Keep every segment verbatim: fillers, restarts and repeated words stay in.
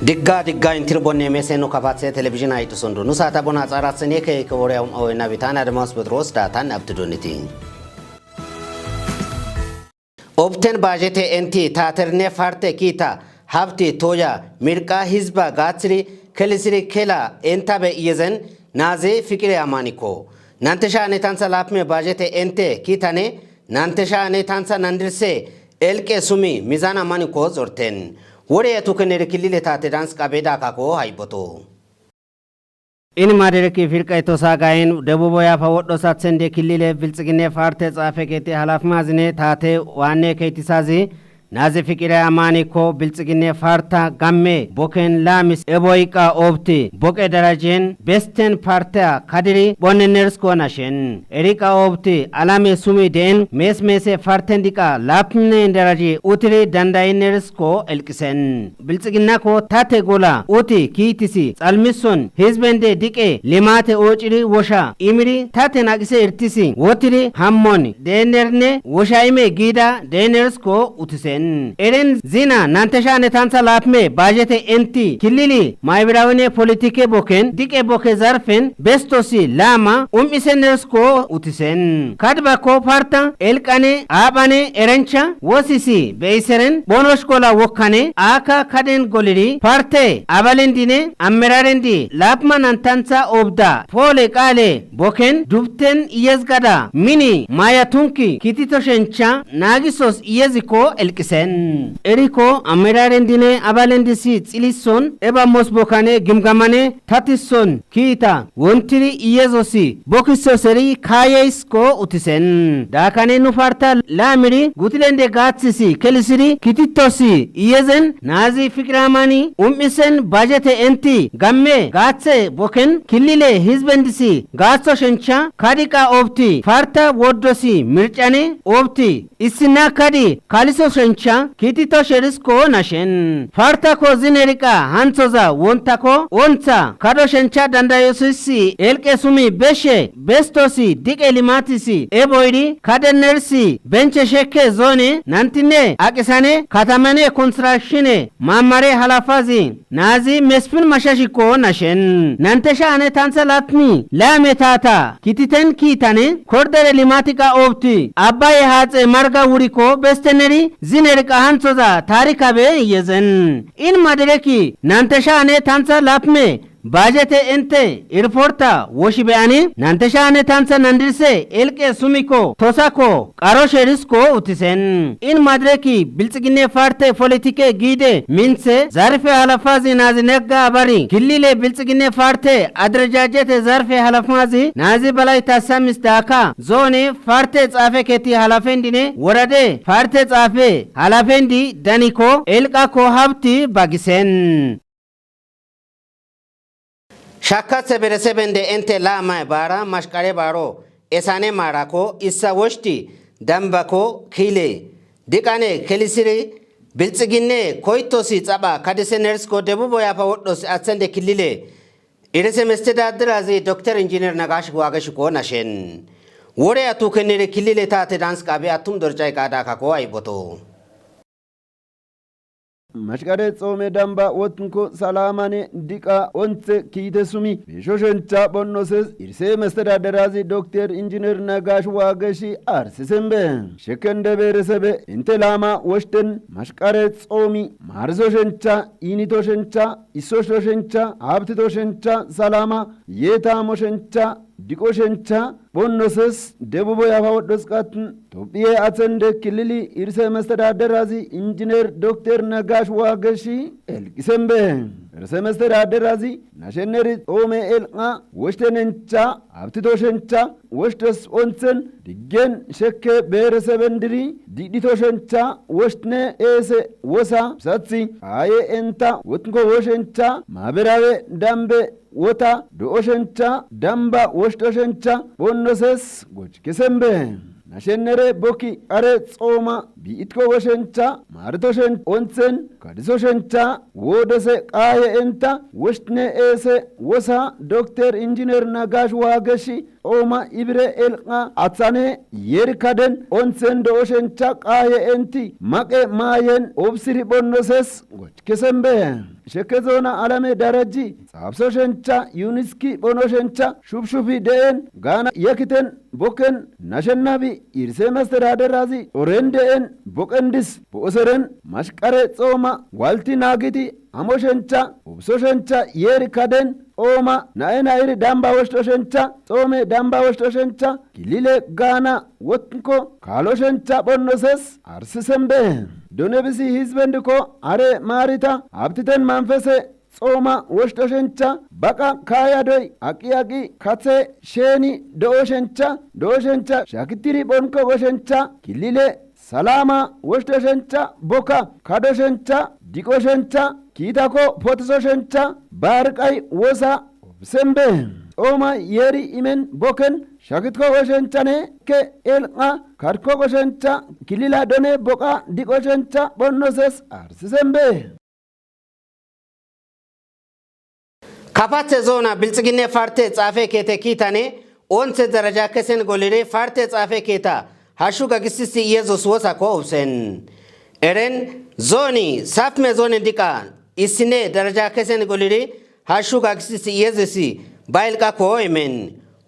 Diggaa diggaa intirbonne meesenu kapaatse televizhiinaa itusondu. Nu saata bona xaaratsene ke ke wore um awe nabi taana Adamaas Petros da tan abdudoniti. Obten baajete enti taaterne farte kiita habti toya mirqa hizba gaatsiri kelisiri kela entabe iyezen naaze fikire amaniko. Nantesha ne tansa lapme baajete ente kiitane nantesha ne tansa nandirse elqe sumi mizana maniko zorten. Wore ya tukenere kilile tate dans qabeda kako hayboto. Ini madireki firqay tosa gayin debubo yafa wodho satsen de kilile biltsigine farte tsafe kete halaf mazine tate wane keitisazi nazi fikire amani ko biltsigine farta gamme boken lamis eboyqa obti boke darajen besten partea kadiri boneners ko nashen erika obti alame sumi den mes mese farten dika lapne daraji utiri dandayiners ko elkisen. Biltsiginnakko tate gola uti kiitisi, s'almisson hizbende diqe limate ooc'iri wosha imiri tate naqise irtisi, wotiri hammon deenerne wosha ime giida deenersko utisen. Eren zina nantesha ne tantha laapme baajete enti kilili maybiraawine politike boken diqe boke zarfen bestosi laama um'isenersko utisen. Kadbakko parta elqane aaphane erencha wosisi beiseren bonosh gola wokkane aaka kaden goliri parte abalendine ammerarendi laapmanantantha obda poole qaale boken dubten iyezgada mini maya tunki kititoshencha naagisos iyezikko elqisen. Eriko ammerarendine abalendisi xilisson ebamos bokane gimgamane tatisson kiita wontiri iyezosi bokisoseri kaayeysko utisen. Daakane nu parta laamiri gutilende gaathisi kelisiri kititosi iyezen naazi fiqiramani um'isen bajete enti gamme gaathe boken kilile hizbendisi gaatho shencha kadiqa obti parta woddosi mircane obti Issina kadi kaliso shencha kitito sherisko nashen. Fartako zinerika hanthoza wontako ontha kado shencha dandayosisi elqe sumi beshe bestosi diqe limatisi eboyri kadenersi benche shekke zone nantine aqisane katamane konstrashine mamare halafazi Naazi Mesfin mashashikko nashen. Nantesha ane tantha latni laame taata kititen kiitane kordere limatiqa obti abbaye haaxe marga wurikko besteneri zineri qahanthoza taarikabe yezen. In madereki nantesha ane tantha lapme baajete ente irporta woshi beyani nantesha ane tantha nandirse elqe sumikko tosakko Qaro sherisko utisen. In madireki biltsigine parte politike giide minthe zarfe halafazi naazi negga abari. Kilile biltsigine parte adirajajete zarfe halafazi naazi balay tassamis daaka. Zoone parte xaafeketi halafendine worade parte xaafe halafendi daniko elqako habti bagisen. Shakatse beresebende ente laamay baara mashqare baaro esane maarako issa woshti dambako kiile diqane kelisiri biltsigine koytosi xaba kadisenersko debubo yafa wodhos atsende kilile irese mestedadirazi dokter injiner nagash waageshiko nashen. Wore atukenere kilile tate danskabe atum dorcay qaada kako ayboto. Mashqare xoome damba wotunko salamane diqa onthe kiite sumi beeshoshencha bonnoses irse mestedaderazi dokter injiner nagash waageshi arsisembe. Shekende beeresebe inte laama woshten mashqare xoomi maarisoshencha iinitoshencha issoshoshencha habtitoshencha salama yeetamoshencha diqoshencha Bonnoses debubo yafa wodhos qatin Tophiye atsende kilili irse mestedaderazi injiner dokter Nagash Waageshi elqisembe. Irse mestedaderazi nasheneri xoome elqa woshtenencha abtitoshencha woshtes onthen diggen shekke beeresebendiri didhitoshencha woshtne eese wosa sathi aaye enta wotnko woshencha maaberawe dambe wota do'oshencha damba woshtoshencha bonnoses goch kesembe. Nashenere bokki are xooma bi'itko woshencha maaritoshen onthen kadisoshencha woodose qaaye enta woshtne eese wosa dokter injiner Nagash Waageshi Ooma ibire elk'a atsane yeri kaden onsen do'oshencha qaaye enti maqe maayen obsiri bonnosees goch kesembe. Sheke zoona alame darajji xaabsoshencha yuniski bonoshencha shubshubi de'en gaana yekiten boken nashennabi irse mestedaderazi oren de'en boqendis bo'oseren mashqare xooma walti naagiti amoshencha ubsoshencha yeri kaden ooma na'e na'iri damba woshtoshencha xoome damba woshtoshencha kilile gaana wotko kaaloshencha bonnoses arsisembe. Donebisi hizbendiko are maarita abtiten manfese xooma woshtoshencha baqa kaayadoy aqi aqi kathe sheeni do'oshencha do'oshencha shakitiri bonko goshencha kilile salama woshtoshencha boka kadoshencha diqoshencha kiitako potisoshencha barqay wosa obsembe. Xooma yeri imen boken shakitko goshenchane ke elqa kadko goshencha kilila done boqa diqoshencha bonnoses arsisembe. Kafatse zoona biltsiginne parte xaafe keete kiitane ontse daraja kesen golire parte xaafe keeta hashshu gagisisi Yesus wosako obsen. Eren zooni sapme zoone dika isine daraja kesen golire hashshu gagisisi Yesus bailqa ko emen.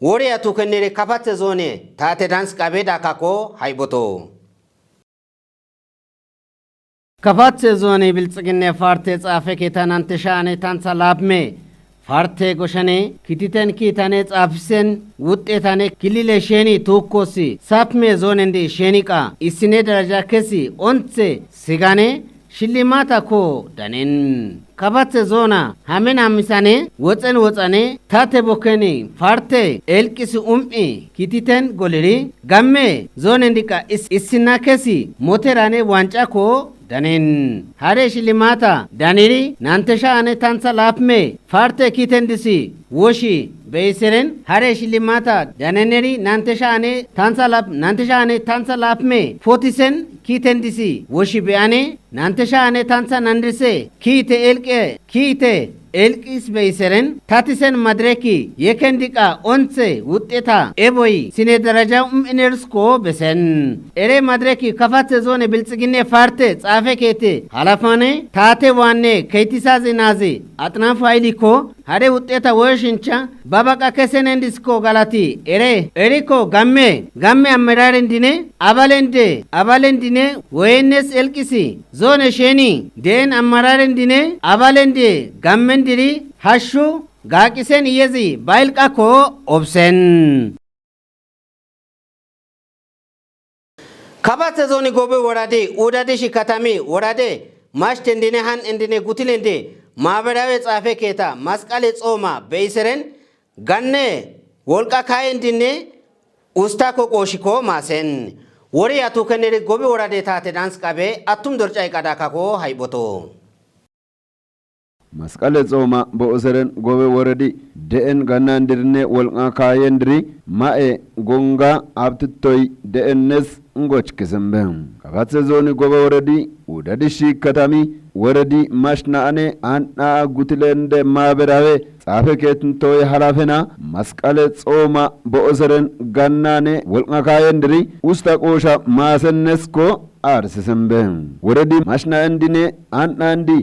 Woriya tukenire kafatse zoone tate dans qabe dakako haiboto. Kafatse zoone biltsiginne parte xaafe keeta nante sha'ane tantsa laapme parte goshane kititen kiitane xaafisen wuxxeetane kilile sheni tuukkosi sapme zoonendi sheniqa issine daraja kesi ontse sigane shillimaata ko danen. Kafatse zoona hamen hamisane woxen woxane tate bokkeni parte elqisi um'i kititen goliri gamme zoonendika is-, issina kesi moterane wanca ko danen. Hare shillimaata daniri nante sha'ane tantsa laapme parte kitendisi woshi beiseren hare shillimaata daneneri nante sha'ane tantsa laap-, nante sha'ane tantsa laapme potisen kitendisi woshi be'ane nante sha'ane tantsa nandise kiite elqe kiite elqis beiseren tatisen madireki yekendika ontse wuxxeta eboy sine daraja um'inersko besen. Ere madireki kafatse zoone biltsiginne parte xaafe keete halafane tate waanne keytisa zinazi axinafu hayiliko hare wuxxeta woyoshincha babaqa kesenendisko galati ere eriko gamme gamme ammerarendine abalende abalendine woyennes elqisi zoone sheni de'en ammararendine abalende gammendiri hashshu gaaqisen iyezi bailqakko obsen. Kabatse zooni gobe woradi udadishi katami worade mashtendine han'endine gutilende maaberawe xaafe keeta masqale xooma beiseren ganne wolqa kaayendinne usta ko qooshikko maasen wori atu keneri gobi worade taate dans qabe attum dorcay qadakako hayboto. Masqale xooma bo'oseren gobe woredi de'en gannandirinne wolqa kaayendiri ma'e gonga abtittoy de'ennes ngoch kisimbe. Kabatse zoni gobe woredi udadi shi katami woredi mashna'ane an'a gutilende maaberawe xaafe keettintooye halafena masqale xooma bo'oseren gannane wolqa kaayendiri usta qoosha maasennesko aarsisimbe. Woredi mashna'endine an'andi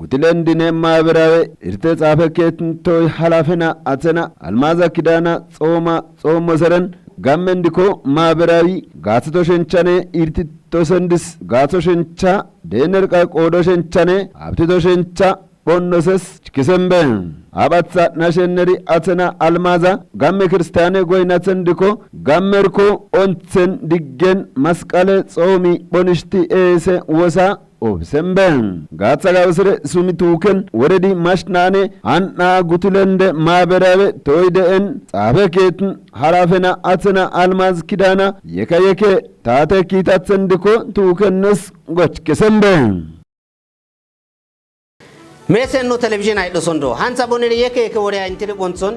gutilendine maaberawe irte xaafe keettintooy halafena athena almaaza kidana xooma xoomoseren gammendiko maaberawi gaathito shenchane irtito sendis gaatho shencha deenerqa qoodo shenchane abtito shencha phonnoses kisembe. Aphatha nashenneri athena almaaza gamme kirstaane goynathendiko gammerko onthen diggen masqale xoomi phonishti eese wosa obisembe. Gaatha gawusire sumi tuuken woredi mashna'ane an'a gutilende maaberawe toy de'en xaafe keetin halafena athena almaaz kidana yeka yeke taate kiitathendiko tuukennes goch kisembe. Meesen nu televizhiin aydhosondo hantha boniri yeke yeke woriya intiri bonthon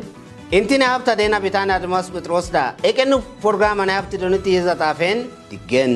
intine hafta deena bitane admas phexiroosda eqenu porgramane hafti doniti yeza xaafen diggen.